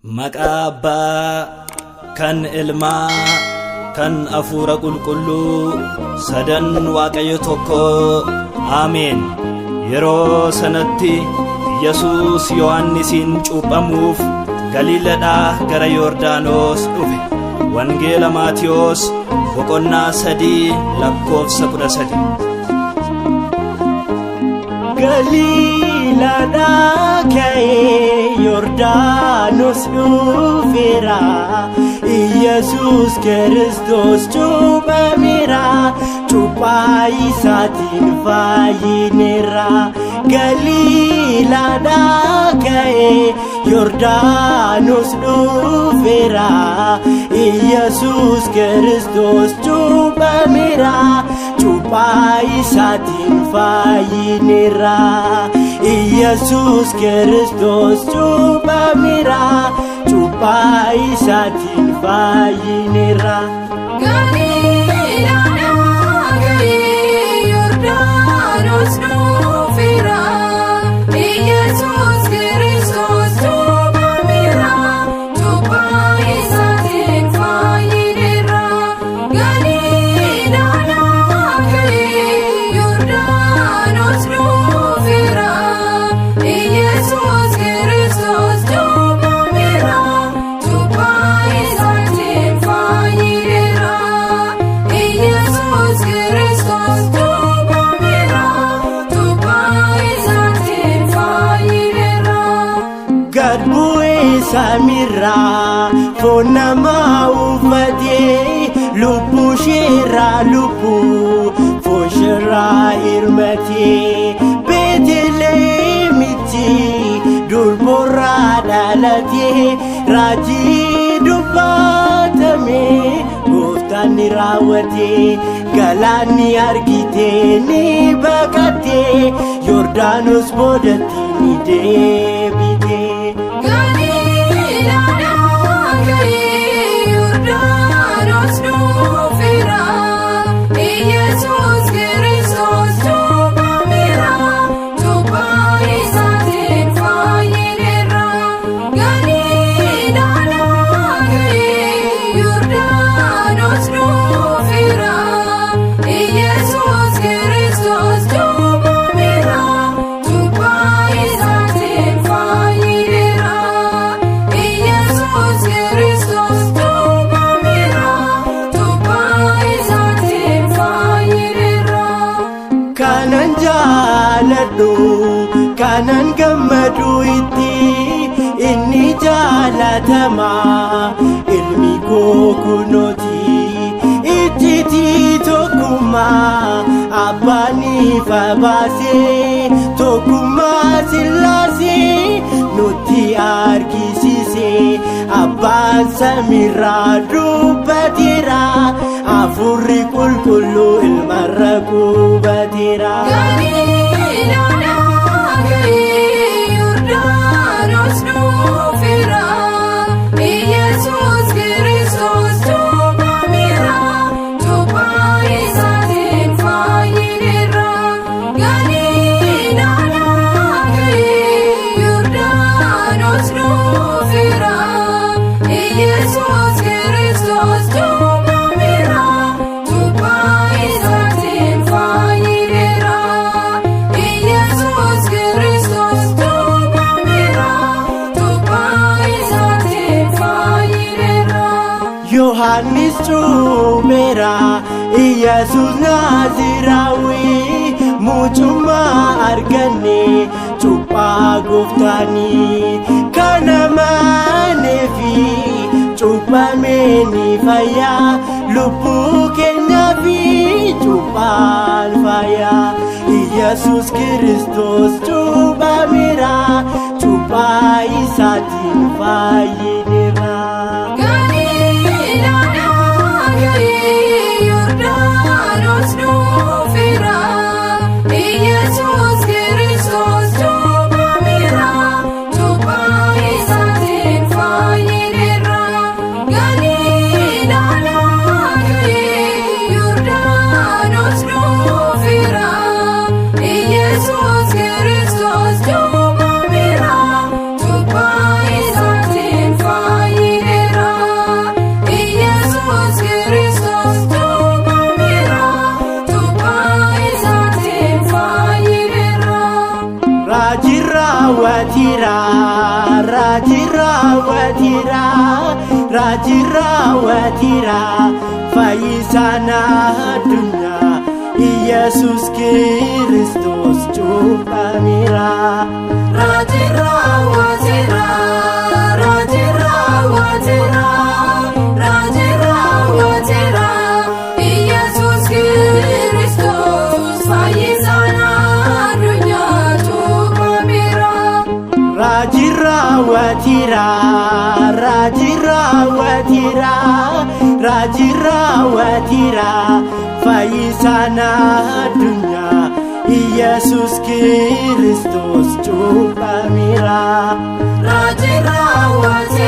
Maqaa Abbaa kan Ilmaa kan Hafuura Qulqulluu sadan Waaqayyo tokko. Ameen. Yeroo sanatti Yesuus Yohannisiin cuuphamuuf Galiilaadhaa gara Yordaanos dhufe. Wangeela Maatiyos boqonnaa 3 lakkoofsa 13. Galiilaadhaa ka'ee Yordaanos dhufeera. Iyyasuus Kiristoos cuuphameera. Cuuphaa isaatiin fayyineerra. Galiilaadhaa ka'ee Yordaanos dhufeera. Iyyasuus Kiristoos cuuphameera. Cuuphaa isaatiin fayyineerra. Iyyasuus Kiristoos cuuphameera. Cuuphaa isaatiin fayyineerra. Galiilaadhaa ka'ee Yordaanos dhufeera. Iyyasuus Kiristoos cuuphameera. Cuuphaa isaatiin fayyineerra. Galiilaadhaa ka'ee Yordaanos dhufeera. Iyyasuus Kiristoos cuuphameera. Cuuphaa isaatiin fayyineerra. Iyyasuus Kiristoos cuuphameera. Cuuphaa isaatiin fayyineerra. Gad bu'ee samiirraa foon namaa uffatee, lubbuu isheerraa lubbuu, foon isheerraa hirmatee, Beetelehemitti durboorraa dhalatee, raajii dubbatame gooftaan ni raawwate. Galaanni argite ni baqate, Yordaanos boodatti ni deebite. Galiilaadhaa ka'ee Yordaanos dhufeera. Iyyasuus Kiristoos cuuphameera. Cuuphaa isaatiin fayyineerra. Galiilaadhaa ka'ee Yordaanos dhufeera. Iyyasuus Kiristoos cuuphameera. Cuuphaa isaatiin fayyineerra. Iyyasuus Kiristoos cuuphameera. Cuuphaa isaatiin fayyineerra. Kanan jaaladhu, kanan gammadu itti, inni jaalatamaa ilmi koo kunooti. Iccitii tokkummaa abbaan ifa baasee, tokkummaa Sillaasee nutti argisiise. Abbaan samiirraa dubbateera, hafuurri qulqulluu ilmarra qubateera. Galiilaadhaa ka'ee Yordaanos dhufeera. Iyyasuus Kiristoos cuuphameera. Cuuphaa isaatiin fayyineerra. Galiilaadhaa ka'ee Yordaanos dhufeera. Iyyasuus Kiristoos cuuphameera. Cuuphaa isaatiin fayyineerra. Iyyasuus Kiristoos cuuphameera. Cuuphaa isaatiin fayyineerra. Yohaannis cuupheera Iyyasuus Naaziraawii, mucummaa arganne cuuphaa gooftaanii. Kana maaneefi cuuphamee ni fayyaa, lubbuu keenyaa fi cuuphaan fayyaa. Iyyasuus Kiristoos cuuphameera, cuuphaa isaatiin fayyineera. Galiilaadhaa ka'ee Yordaanos dhufeera. Iyyasuus Kiristoos cuuphameera. Cuuphaa isaatiin fayyineerra. Galiilaadhaa ka'ee Yordaanos dhufeera. Iyyasuus Kiristoos cuuphameera. Cuuphaa isaatiin fayyineerra. Raajii raawwateera, raajii raawwateera, fayyisaan addunyaa Iyesuus Kiristoos cuuphameera. Raajii raawwateera, raajii raawwateera, raajii raawwateera, Iyesuus Kiristoos fayyisaan addunyaa cuuphameera. Raajii raawwateera, raajii raawwateera, raajii raawwateera, fayyisaan addunyaa Iyesuus Kiristoos cuuphameera. Raajii raawwateera.